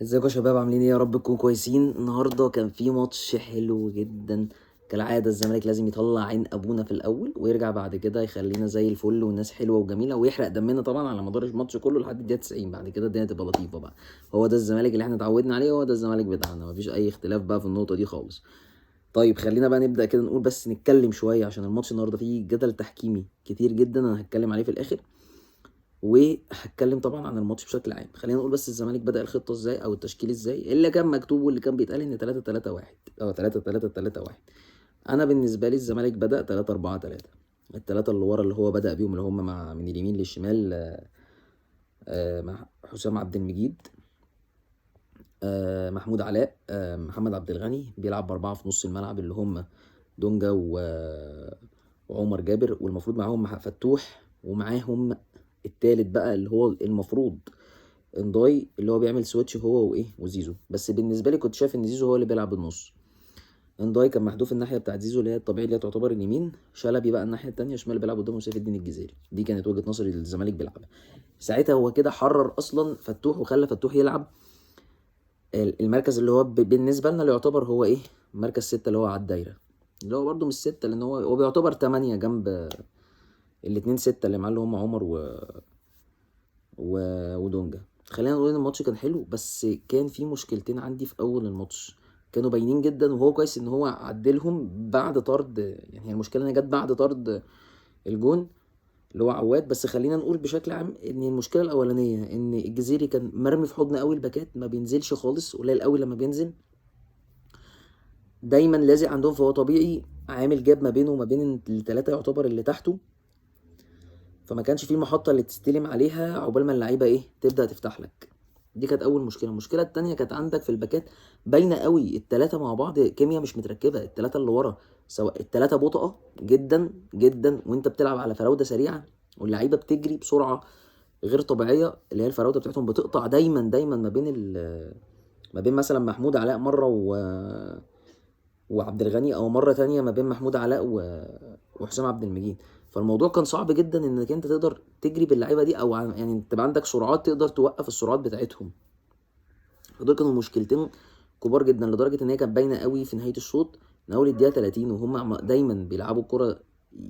ازيكم يا شباب؟ عاملين ايه؟ يا رب تكونوا كويسين. النهارده كان في ماتش حلو جدا. كالعادة الزمالك لازم يطلع عين ابونا في الاول ويرجع بعد كده يخلينا زي الفل والناس حلوة وجميلة، ويحرق دمنا طبعا على مدار الماتش كله لحد الدقيقة 90. بعد كده الدنيا تبقى لطيفة بقى. هو ده الزمالك اللي احنا اتعودنا عليه، هو ده الزمالك بتاعنا، مفيش اي اختلاف بقى في النقطة دي خالص. طيب خلينا بقى نبدا كده، نقول بس نتكلم شوية عشان الماتش النهارده فيه جدل تحكيمي كتير جدا، انا هتكلم عليه في الاخر، وهتكلم طبعا عن الماتش بشكل عام. خلينا نقول بس الزمالك بدأ الخطة ازاي او التشكيل ازاي. اللي كان مكتوب واللي كان بيتقال ان 3 3 1 او 3 3 3 1. انا بالنسبة لي الزمالك بدأ 3 4 3. الثلاثة اللي ورا اللي هو بدأ بيهم اللي هم مع من اليمين للشمال، مع حسام عبد المجيد، محمود علاء، محمد عبد الغني. بيلعب باربعة في نص الملعب اللي هم دونجا وعمر جابر، والمفروض معاهم فتوح، ومعاهم التالت بقى اللي هو المفروض انداي اللي هو بيعمل switch هو وايه وزيزو. بس بالنسبة لي كنت شايف ان زيزو هو اللي بيلعب النص. انداي كان محذوف الناحية بتاعت زيزو اللي هي الطبيعي اللي هي تعتبر اليمين، شلبي بقى الناحية التانية شمال بيلعب قدامه سيف الدين الجزيري. دي كانت وجهه نظري للزمالك بيلعبها ساعتها. هو كده حرر اصلا فتوح وخلى فتوح يلعب المركز اللي هو بالنسبة لنا اللي يعتبر هو ايه، مركز 6 اللي هو على الدايرة، اللي هو برده مش 6 لان هو بيعتبر 8 جنب الاتنين 6 اللي معاه اللي هم عمر ودونجا. خلينا نقول ان الماتش كان حلو، بس كان في مشكلتين عندي في اول الماتش كانوا باينين جدا، وهو كويس ان هو عدلهم بعد طرد. يعني هي المشكلة ان جت بعد طرد الجون اللي هو عواد. بس خلينا نقول بشكل عام ان المشكلة الاولانية ان الجزيري كان مرمي في حضن قوي الباكات، ما بينزلش خالص، قليل قوي لما بينزل، دايما لازق عندهم، فهو طبيعي عامل gap ما بينه وما بين الثلاثة يعتبر اللي تحته، فما كانش في محطة اللي تستلم عليها عقبال ما اللعيبة ايه تبدا تفتح لك. دي كانت اول مشكلة. المشكلة التانية كانت عندك في الباكات باينة قوي الثلاثة مع بعض كيميا مش متركبه، الثلاثة اللي ورا سواء الثلاثة بطئه جدا جدا، وانت بتلعب على فراوده سريعة واللعيبة بتجري بسرعة غير طبيعية، اللي هي الفراوده بتاعتهم بتقطع دايما دايما ما بين ما بين مثلا محمود علاء مرة وعبد الغني، او مرة تانية ما بين محمود علاء وحسام عبد المجيد. فالموضوع كان صعب جدا انك انت تقدر تجري باللعيبه دي، او يعني تبقى عندك سرعات تقدر توقف السرعات بتاعتهم. فدول كانوا مشكلتين كبار جدا، لدرجة ان هي كانت باينة قوي في نهاية الشوط من اول الدقيقة 30 وهم دايما بيلعبوا الكره،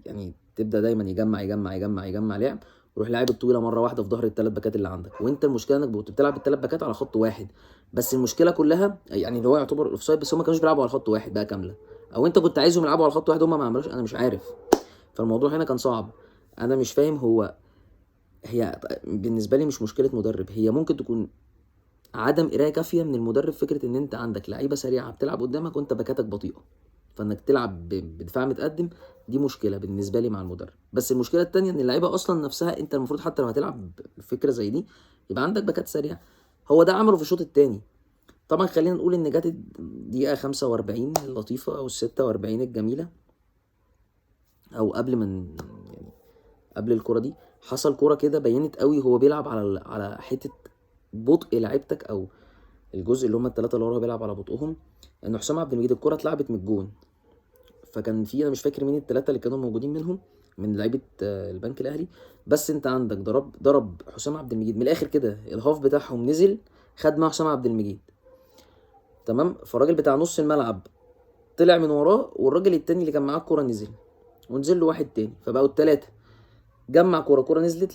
يعني تبدا دايما يجمع يجمع يجمع يجمع لعب، ويروح لاعب الطويلة مرة واحدة في ظهر الثلاث باكات اللي عندك. وانت المشكلة انك كنت بتلعب الثلاث باكات على خط واحد، بس المشكلة كلها يعني اللي هو يعتبر ال offside، بس هم ما كانوش بيلعبوا على خط واحد بقى كاملة، او انت كنت عايزهم يلعبوا على خط واحد هم ما عملوش، انا مش عارف. فالموضوع هنا كان صعب، انا مش فاهم. هو هي بالنسبة لي مش مشكلة مدرب، هي ممكن تكون عدم قرايه كافيه من المدرب. فكرة ان انت عندك لعيبة سريعة بتلعب قدامك وانت باكاتك بطيئه، فانك تلعب بدفاع متقدم دي مشكلة بالنسبة لي مع المدرب. بس المشكلة التانية ان اللعيبة اصلا نفسها، انت المفروض حتى لو هتلعب فكرة زي دي يبقى عندك باكات سريعة. هو ده عمله في الشوط التاني. طبعا خلينا نقول ان جت الدقيقة 45 اللطيفة او 46 الجميلة، او قبل ما يعني قبل الكره دي حصل كره كده بينت قوي هو بيلعب على حتة بطء لعيبتك، او الجزء اللي هم الثلاثة اللي ورا بيلعب على بطئهم. ان حسام عبد المجيد الكره اتلعبت من الجون، فكان في انا مش فاكر مين الثلاثة اللي كانوا موجودين منهم من لعيبة البنك الاهلي، بس انت عندك ضرب حسام عبد المجيد من الاخر كده، الهاف بتاعهم نزل خد مع حسام عبد المجيد، تمام. فالراجل بتاع نص الملعب طلع من وراه، والراجل التاني اللي كان معاه الكورة نزل، ونزل له واحد تاني، فبقوا الثلاثة جمع كورة نزلت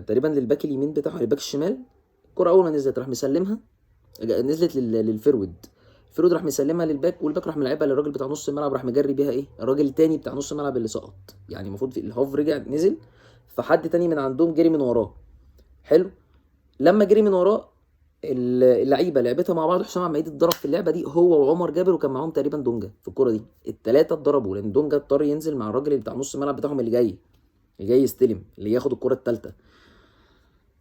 تقريبا للباك اليمين بتاعه، للباك الشمال. الكورة اول ما نزلت راح مسلمها، نزلت لل forward، ال forward راح مسلمها للباك، والباك راح ملعبها للراجل بتاع نص الملعب، راح مجري بيها ايه الراجل التاني بتاع نص الملعب اللي سقط. يعني المفروض ال half رجع نزل، فحد تاني من عندهم جري من وراه. حلو، لما جري من وراه اللعيبة لعبتها مع بعض، حسام عبد المجيد اتضرب في اللعبة دي هو وعمر جابر، وكان معاهم تقريبا دونجا في الكورة دي، الثلاثة اتضربوا، لان دونجا اضطر ينزل مع الراجل اللي بتاع نص الملعب بتاعهم اللي جاي يستلم، اللي ياخد الكورة الثالثة.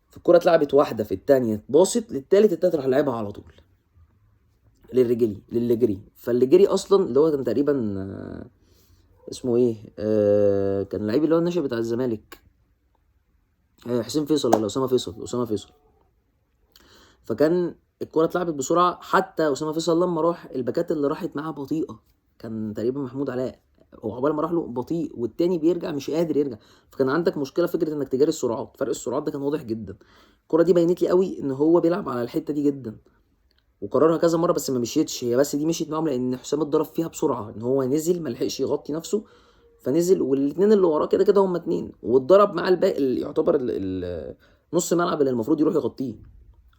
فالكوره اتلعبت واحدة في الثانية، اتباصت للثالث، الثالث راح لعبها على طول للرجلي للي جري. فاللي جري اصلا اللي هو كان تقريبا اسمه ايه، كان اللعيب اللي هو الناشئ بتاع الزمالك، حسين فيصل ولا اسامة فيصل، اسامة فيصل. فكان الكرة اتلعبت بسرعة، حتى أسامة فيصل لما راح الباكات اللي راحت معاه بطيئة، كان تقريبا محمود علاء هو عقبال ما راح له بطيء، والتاني بيرجع مش قادر يرجع. فكان عندك مشكلة فكرة انك تجاري السرعات، فرق السرعات ده كان واضح جدا. الكره دي بينت لي قوي ان هو بيلعب على الحتة دي جدا، وقررها كذا مرة بس ما مشيتش هي، بس دي مشيت معاهم لان حسام اتضرب فيها بسرعة، ان هو نزل ما لحقش يغطي نفسه، فنزل والاثنين اللي وراه كده كده هم اتنين، واتضرب مع الباقي اللي يعتبر نص ملعب اللي المفروض يروح يغطيه.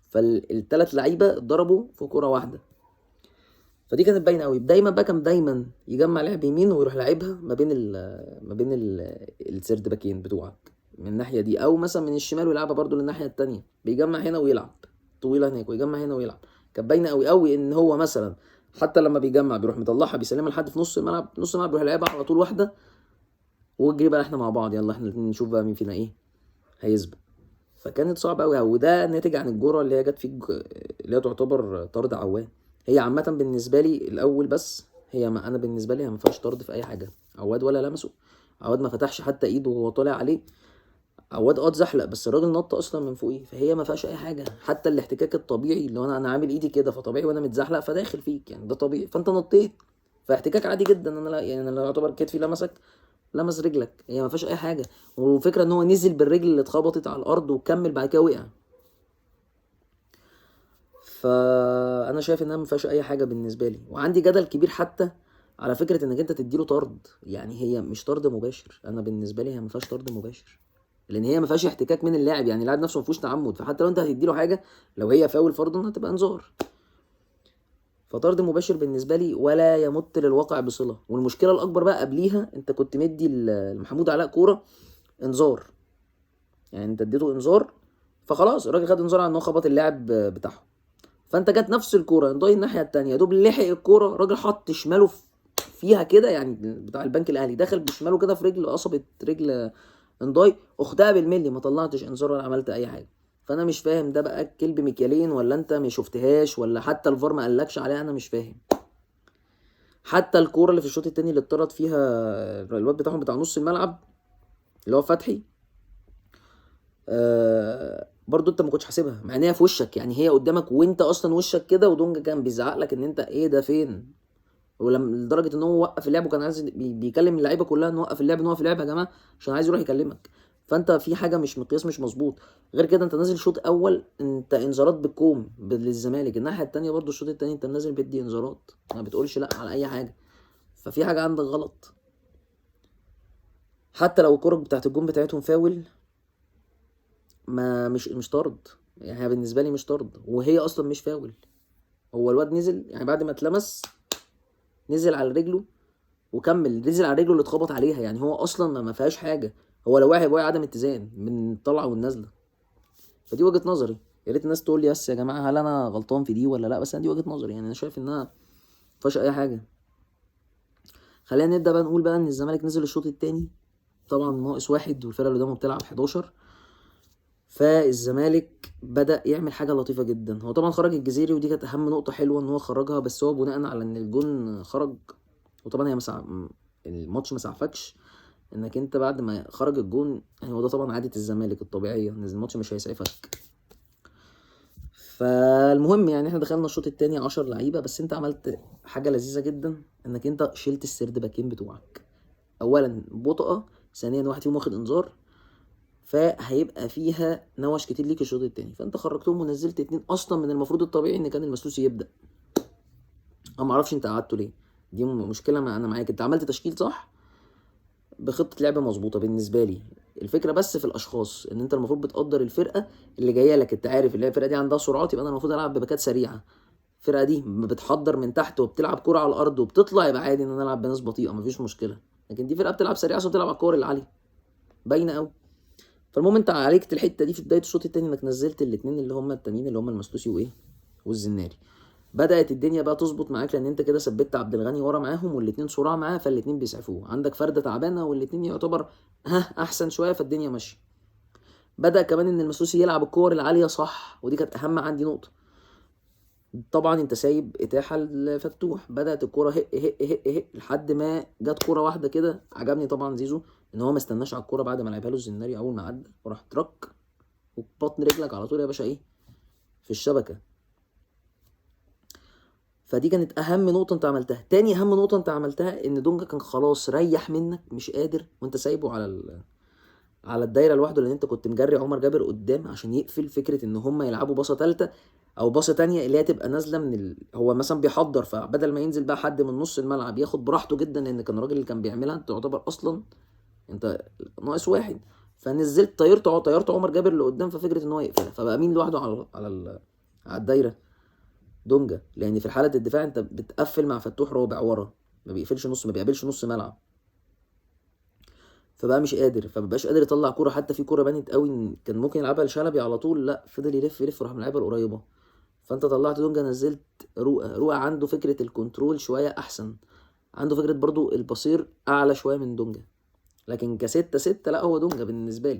فالثلاث لعيبة اتضربوا في كره واحدة، فدي كانت باينة قوي. دايما بقى كان دايما يجمع لعب يمين ويروح لعبها ما بين ال third باكين بتوعك من الناحية دي، او مثلا من الشمال ويلعبها برضو للناحيه التانية، بيجمع هنا ويلعب طويلة هناك ويجمع هنا ويلعب. كانت باينة قوي قوي ان هو مثلا حتى لما بيجمع بيروح مطلعها بيسلمها لحد في نص الملعب، نص الملعب بيروح لعبها على طول واحدة، واجري بقى احنا مع بعض، يلا احنا الاثنين نشوف بقى مين فينا ايه هيسبق. فكانت صعبة قوي، وده ناتج عن الجرة اللي هي جت في اللي هي تعتبر طرد عواد. هي عامة بالنسبة لي الاول، بس هي ما انا بالنسبة لي هي ما فيهاش طرد في اي حاجة، عواد ولا لمسه، عواد ما فتحش حتى ايده وهو طالع عليه، عواد اتزحلق بس الراجل نط اصلا من فوقيه، فهي ما فيهاش اي حاجة. حتى الاحتكاك الطبيعي اللي هو انا عامل ايدي كده، فطبيعي وانا متزحلق فداخل فيك، يعني ده طبيعي، فانت نطيت، فاحتكاك عادي جدا. انا لا يعني انا يعتبر كتفي لمسك، لمس رجلك، هي ما فيهاش اي حاجة. وفكره ان هو نزل بالرجل اللي اتخبطت على الارض وكمل بعد كده وقع، فانا شايف انها ما فيهاش اي حاجة بالنسبة لي. وعندي جدل كبير حتى على فكرة انك انت تديله طرد، يعني هي مش طرد مباشر، انا بالنسبة لي هي ما فيهاش طرد مباشر، لان هي ما فيهاش احتكاك من اللاعب، يعني اللاعب نفسه ما فيهوش تعمد، فحتى لو انت هتديله حاجة لو هي فاول فرضا هتبقى انذار. فطرد مباشر بالنسبة لي ولا يمت للواقع بصله. والمشكلة الاكبر بقى قبليها انت كنت مدي لمحمود علاء كورة انذار، يعني انت اديته انذار، فخلاص الراجل خد انذار على ان هو خبط اللاعب بتاعه، فانت جت نفس الكورة انضاي الناحية التانية، يا دوب لحق الكورة الراجل حط شماله فيها كده، يعني بتاع البنك الاهلي دخل بشماله كده في رجل، قصبت رجل انداي، اختها بالملي، ما طلعتش انذار ولا عملت اي حاجة. فانا مش فاهم ده بقى الكلب مكيالين ولا انت ما شفتهاش، ولا حتى الفار ما قالكش عليها، انا مش فاهم. حتى الكورة اللي في الشوط التاني اللي اتطرد فيها الواد بتاعهم بتاع نص الملعب اللي هو فتحي، برضو انت ما كنتش حاسبها، مع ان هي في وشك، يعني هي قدامك وانت اصلا وشك كده، ودونجا كان بيزعق لك ان انت ايه ده فين، ولما لدرجة ان هو وقف اللعب وكان عايز بيكلم اللعيبة كلها نوقف اللعب نوقف اللعب يا جماعة عشان عايز يروح يكلمك. فانت في حاجة مش مقياس مش مظبوط. غير كده انت نازل شوط اول انت انذارات بالكوم للزمالك، الناحية التانية برضو الشوط التاني انت نازل بدي انذارات، ما بتقولش لا على اي حاجة، ففي حاجة عندك غلط. حتى لو الكره بتاعت الجون بتاعتهم فاول، ما مش طرد، يعني هي بالنسبة لي مش طرد، وهي اصلا مش فاول. هو الواد نزل يعني بعد ما اتلمس نزل على رجله وكمل، نزل على رجله اللي اتخبط عليها، يعني هو اصلا ما فيهاش حاجة، هو لو وقع هيبقى عدم اتزان من الطلعة والنازله. فدي وجهه نظري، يا ريت الناس تقول لي بس يا جماعة هل انا غلطان في دي ولا لا، بس انا دي وجهه نظري، يعني انا شايف انها ما فيهاش اي حاجة. خلينا نبدا بقى نقول بقى ان الزمالك نزل الشوط الثاني طبعا ناقص واحد، والفرقة اللي قدامه بتلعب 11، فالزمالك بدأ يعمل حاجة لطيفة جدا. هو طبعا خرج الجزيري، ودي كانت أهم نقطة حلوة إن هو خرجها، بس هو بناء على إن الجون خرج، وطبعا هي الماتش ما سعفكش إنك أنت بعد ما خرج الجون، يعني هو ده طبعا عادة الزمالك الطبيعية إن الماتش مش هيسعفك. فالمهم يعني إحنا دخلنا الشوط التاني 10 لعيبة، بس أنت عملت حاجة لذيذة جدا إنك أنت شلت السرد باكين بتوعك، أولا بطئة، ثانيا واحد فيهم واخد إنذار، فهيبقى فيها نوش كتير ليك الشوط التاني، فانت خرجتهم ونزلت اتنين. اصلا من المفروض الطبيعي ان كان المسلوسي يبدا، انا ما اعرفش انت قعدته ليه، دي مشكلة ما انا معاك، انت عملت تشكيل صح بخطه لعب مظبوطة بالنسبة لي، الفكرة بس في الاشخاص ان انت المفروض بتقدر الفرقة اللي جاية لك، انت عارف اللي هي الفرقة دي عندها سرعات، يبقى انا المفروض العب بباكات سريعة، الفرقة دي بتحضر من تحت وبتلعب كرة على الارض وبتطلع، يبقى عادي ان انا العب بناس بطيئه مفيش مشكلة، لكن دي فرقه بتلعب سريعة عشان بتلعب على الكور العالية باينة قوي. فالمهم انت عالجت الحتة دي في بداية الشوط التاني انك نزلت الاثنين اللي هم التانيين اللي هم المسلوسي وايه والزناري، بدات الدنيا بقى تظبط معاك، لان انت كده ثبت عبد الغني ورا معاهم والاثنين سرعة معاه، فالاثنين بيسعفوه، عندك فرده تعبانة والاثنين يعتبر ها احسن شوية، فالدنيا ماشية. بدا كمان ان المسلوسي يلعب الكور العالية صح، ودي كانت اهم عندي نقطة. طبعا انت سايب اتاحة لفتوح، بدات الكورة هق هق هق هق لحد ما جت كورة واحدة كده، عجبني طبعا زيزو ان هو ما استناش على الكورة بعد ما لعبها له الزناري اول ما عدى، وراح ترك وبطن رجلك على طول يا باشا ايه في الشبكة. فدي كانت اهم نقطة انت عملتها. تاني اهم نقطة انت عملتها ان دونجا كان خلاص ريح منك، مش قادر، وانت سايبه على الدايرة لوحده، لان انت كنت مجري عمر جابر قدام عشان يقفل فكرة ان هم يلعبوا باصة ثالثة او باصة تانية اللي هي تبقى نازله هو مثلا بيحضر، فبدل ما ينزل بقى حد من نص الملعب ياخد براحته جدا، لان كان الراجل اللي كان بيعملها انت تعتبر اصلا انت ناقص واحد، فنزلت طيرت عمر جابر لقدام، ففكره ان هو يقفلها، فبقى مين لوحده على الدايرة؟ دونجا، لان في حاله الدفاع انت بتقفل مع فتوح رابع ورا، ما بيقفلش نص، ما بيقابلش نص ملعب، فبقى مش قادر، فمبقاش قادر يطلع كورة. حتى في كورة بانت قوي إن كان ممكن يلعبها لشلبي على طول، لا فضل يلف يلف وراح ملعبها القريبة. فانت طلعت دونجا، نزلت رؤى. رؤى عنده فكرة ال control شوية احسن، عنده فكرة برضو البصير اعلى شوية من دونجا، لكن كستة ستة لا هو دونجا بالنسبة لي.